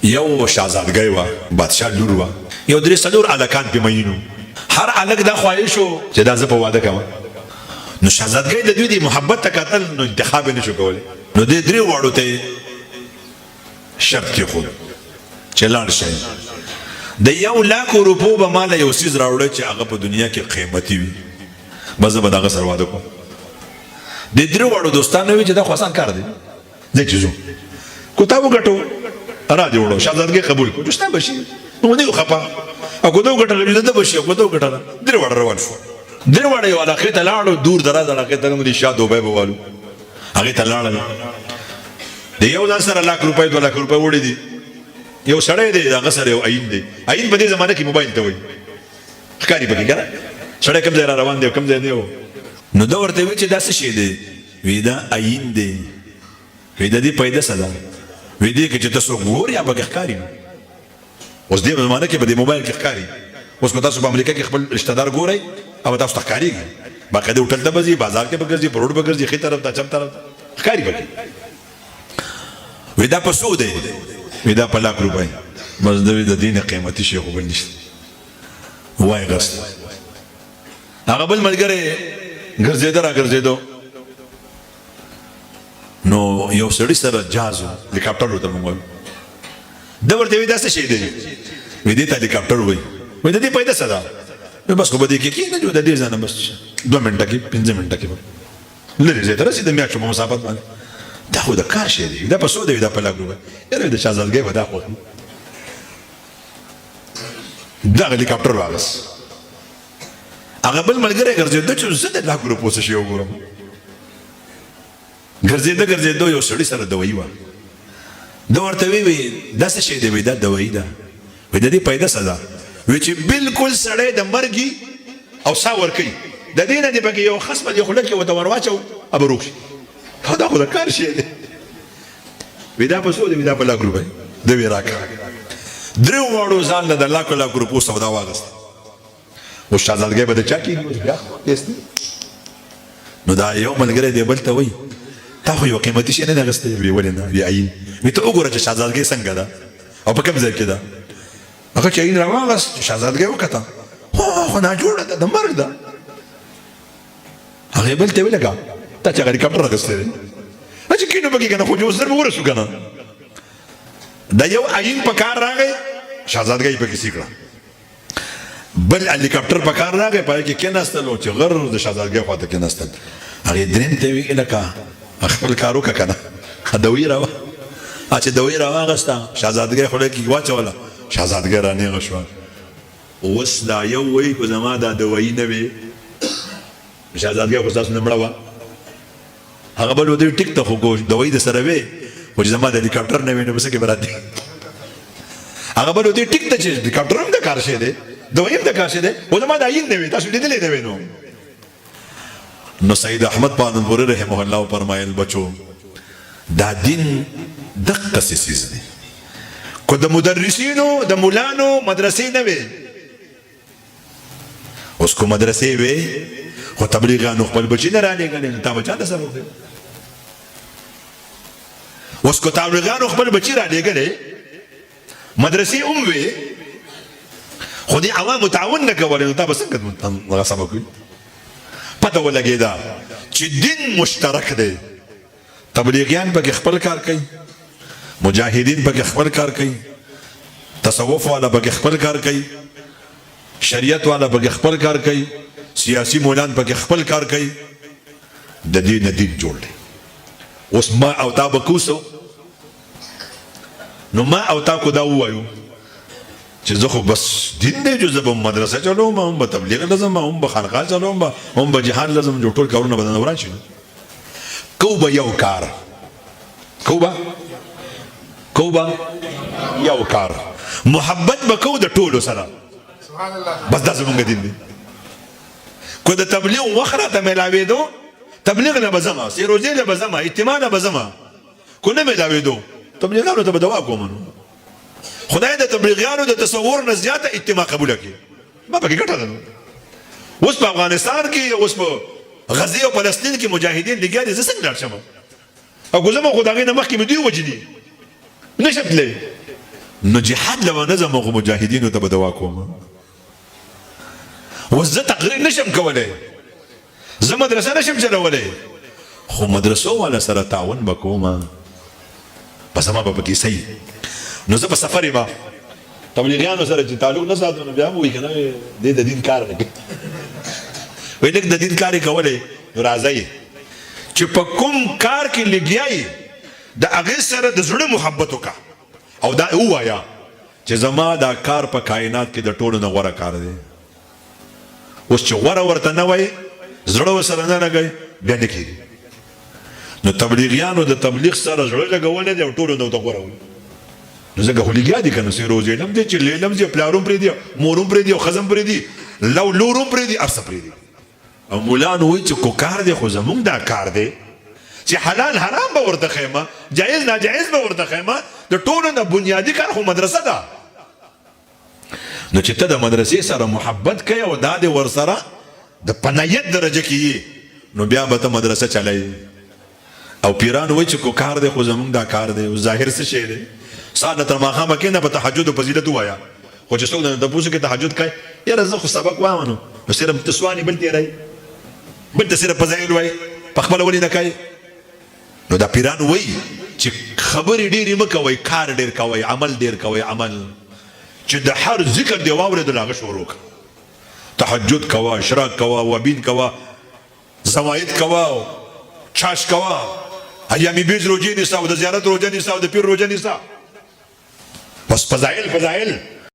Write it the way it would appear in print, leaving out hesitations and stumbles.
یو شهزادګۍ وه، بادشاه لور وه، یو درې څلور هلکان پرې مئین وو، هر هلک دا خواهش و چې دا زه په واده کوم، نو شهزادګۍ د دوی دې محبت ته کتل نو انتخاب یې نه شو کولی، نو دې درې واړو ته یې شرط کېښود چې لاړ شئ د یو لاکو روپو به ماله یو څیز راوړئ چې هغه په دنیا کې قیمتي وي، بس زه به د هغه سره واده کوم. دې درې واړو دوستانو وویل چې دا خو اسان کار دی. ځای چې ځو کو تا وګټو را دی وړو شهزادګۍ قبول کړو چې ستا به شي نو نه یو خپه او کو ته وګټل چې د به شي کو ته وګټل. درې واړه روان شو، درې واړه یو علاقې ته لاړو، دور دراز علاقې ته موږ شاه دوبۍ به والو هغې ته لاړل. د یو ځان سره لاک روپۍ 2 لاک روپۍ وړي دي. یو سړی دی، هغه سره یو عین دی. عین په دې زمانه کې موبایل ته وایي، ښکاري پکې که نه سړی کوم ځای را روان دی او کوم ځای دی. نو ده ورته ویل چې دا څه شی دی؟ وی دا عین دی. وی د دې پیدا څه ده؟ وی دې کې چې ته څوک ګورې یا پکې ښکاري. نو اوس دې زمانه کې په دې موبایل کې ښکاري. اوس که تاسو په امریکا کې خپل رشتہ دار ګورئ او تاسو ته ښکارېږي، باقاعده هوټل ته به ځي، بازار کې به ګرځي، په روډ به ګرځي، ښي طرف ته چپ طرف ته ښکاري پکې. وی دا په څو دی؟ وی دا په لاک روپۍ. بس دوی د دین قیمتي شی خو بل نشته. وای غست. هغه بل ملګری ګرځېده را ګرځېدو، نو یو سړي سره جاز هلیکاپټر ورته مونږ وایو. ده ورته وی دا څه شی دی؟ وی دې ته هلیکاپټر وایي. وی د دې پیدا څه ده؟ بس خو به دې کې کښېنه جو د دې ځای نه بس 2 منټه کې 5 منټه کې لرې ځای ته رسېده، میاشتو په مسافت باندې. دا خو د کار شی دی. دا په څو دی؟ دا په لاک روپۍ. یاره د شهزادګۍ به دا خوښ. دغه هلیکاپټر واغست. هغه بل ملګری ګرځېده چې زه د لاکو روپو څه شی وګورم. ګرځېده ګرځېده، یو سړي سره دوایي وه. ده ورته وی وی دا څه شی دی؟ وی دا دوایي ده. وی د دې پیدا څه ده؟ وی چې بالکل سړی د مرګي او سا ورکوي، د دې نه دې پکې یو خس په دې خوله کې ورته ورواچو او روغ شي. دا خو د کار شی دی. وی دا په څو دی؟ وی دا په لاک روپۍ. ده وی راکړه. درېو واړو ځان له د لاکو لاکو روپو سودا واخیسته. اوس شهزادګۍ به د چا کېږي؟ اوس بیا کیس دی. نو دا یو ملګری دی بل ته وایي تا خو یو قیمتي شی نه دی اخیستی. وی ولې نه؟ وی عین. وی ته وګوره چې شهزادګۍ څنګه ده او په کوم ځای کې ده. هغه چې عین راواغست، شهزادګۍ وکته، هو خو ناجوړه ده، د مرګ ده. هغې بل ته ویل لکه تا چې هلیکاپټر اخیستی دی چې کینو پکې که نه، خو چې اوس در به ورسو که نه. د یو عین په کار راغی، شهزادګۍ پکې سي کړه. بل هلیکاپټر په کار راغی، پای کې کېناستل او چې غر د شهزادګۍ خواته کېناستل. هغې دریم ته ویل لکه خپل کار وکړه که نه، دوی راوه. چې دوی راواغسته، شهزادګۍ خوله کې واچوله، شهزادګۍ رانیغه شوه. اوس دا یو وایي که زما دا دوایي نه وي، شهزادګۍ خو ستاسو نه مړه وه. هغه بل ودی ټیک ته خو کو دوایي د سره وي، خو چې زما د هلیکاپټر نه وي نو په څه کې به راتلې؟ هغه بل ودی ټیک ته چې هلیکاپټر هم د کار شی دی، دوایي هم د کار شی دی، خو زما د عین نه وي، تاسو لیدلی نه وي. نو سید احمد پاننپوري رحمه الله فرمایل بچو دا دین دقه څه څیز دی. که د مدرسینو د مولانو مدرسې نه وي، اوس کو مدرسې وي خو تبلیغانو خپل بچی نه رالېږلې، نو تا به چاته سبق دی؟ اوس کو تبلیغانو خپل بچی رالېږلې، مدرسې هم وي خو دې عوامو تعاون نه کولی، نو تا به څنګه هغه سبق وي؟ پته ولګېده چې دین مشترک دی. تبلیغیان پکې خپل کار کوي، مجاهدین پکې خپل کار کوي، تصوف والا پکې خپل کار کوي، شریعت والا پکې خپل کار کوي، سیاسي مولان پکې خپل کار کوي. د دې نه دین جوړ دی. اوس ما او تا به کوسو، نو ما او تا کو دا ووایو چې زه خو بس دین دی چې زه به مدرسه چلوم، هم به تبلیغ لزم، هم به خانقاه چلوم، هم به جهاد لزم، جو ټول کارونه به وران شي. کو به یو کار کو به کو به یو کار محبت به کو د ټولو سره. بس دا زمونږ دین دی. کو د تبلیغ وخت راته میلاوېدو، تبلیغ له به ځمه، سې روزې له به ځمه، اجتماع له به ځمه. کو نه میلاوېدو، تبلیغانو ته به دوا کوم. نو خدای د تبلیغیانو د تصور نه زیاته اجتماع قبوله کړي، ما پکې ګټه ده. اوس په افغانستان کې، اوس په غزې او فلسطین کې مجاهدین لګیا دي، زه څنګه لاړ شم؟ او که زه خو د هغې نه مخکې مې دوی وژلي، نه شم تللی. نو جهاد له نه ځم، خو مجاهدینو ته به دوا کوم. اوس زه تقریر نشم کولی، زه مدرسه نشم چلولی، خو مدرسو والا سره تعاون به کوم، بس زما به پکې صحیح. نو زه په سفر یم، تبلیغیانو سره چې تعلق نه ساتو نو بیا هم وایي که نه دی د دین کار نه کوي. وایي لږ د دین کار یې کولی، نو راځئ چې په کوم کار کې لګیا یې د هغې سره د زړه محبت وکړه او دا ووایه چې زما دا کار په کائنات کې د ټولو نه غوره کار دی. اوس چې غوره ورته نه وایې، زړه ورسره نه لګوي، بیا نه کېږي. نو تبلیغیانو د تبلیغ سره زړه لګولی دی او ټولو نه ورته غوره وایي، نو ځکه خو لګیا دي که نه. څه روزې لم دی چې لیلم ځي، پلار هم پرېږدي، مور هم پرېږدي، او ښځه هم پرېږدي، لو لور هم پرېږدي، هر څه پرېږدي. او مولان وایي چې کو کار دی خو زمونږ دا کار دی چې حلال حرام به ورته ښیم، جایز ناجایز به ورته ښیم، د ټولو نه بنیادي کار خو مدرسه ده. نو چې ته د مدرسې سره محبت کوې او دا دې ورسره د پنایت درجه کې یې، نو بیا به ته مدرسه چلوې. او پیران وایي چې کو کار دی خو زمونږ دا کار دی. ظاهر څه شی دی؟ سهار نه تر ماښامه کښېنه، په تهجد او فضیلت ووایه، خو چې څوک درنه تپوس وکړي تهجد کوې؟ یاره زه خو سبق وایم، نو صرف ته سوانې بل تېروې، بل ته صرف فضایل وایې، په خپله ولې نه کوې؟ نو دا پیران وایي چې خبرې ډېرې مه کوئ، کار ډېر کوئ، عمل ډېر کوئ. عمل چې د هر ذکر دې واورېدلو هغه شروع کړه، تهجد کوه، اشراق کوه، وبین کوه، زواید کوه، چاش کوه، ایامي بیز روجې نیسه او د زیارت روجه نیسه او د پیر روجه نیسه، بس فضایل فضایل.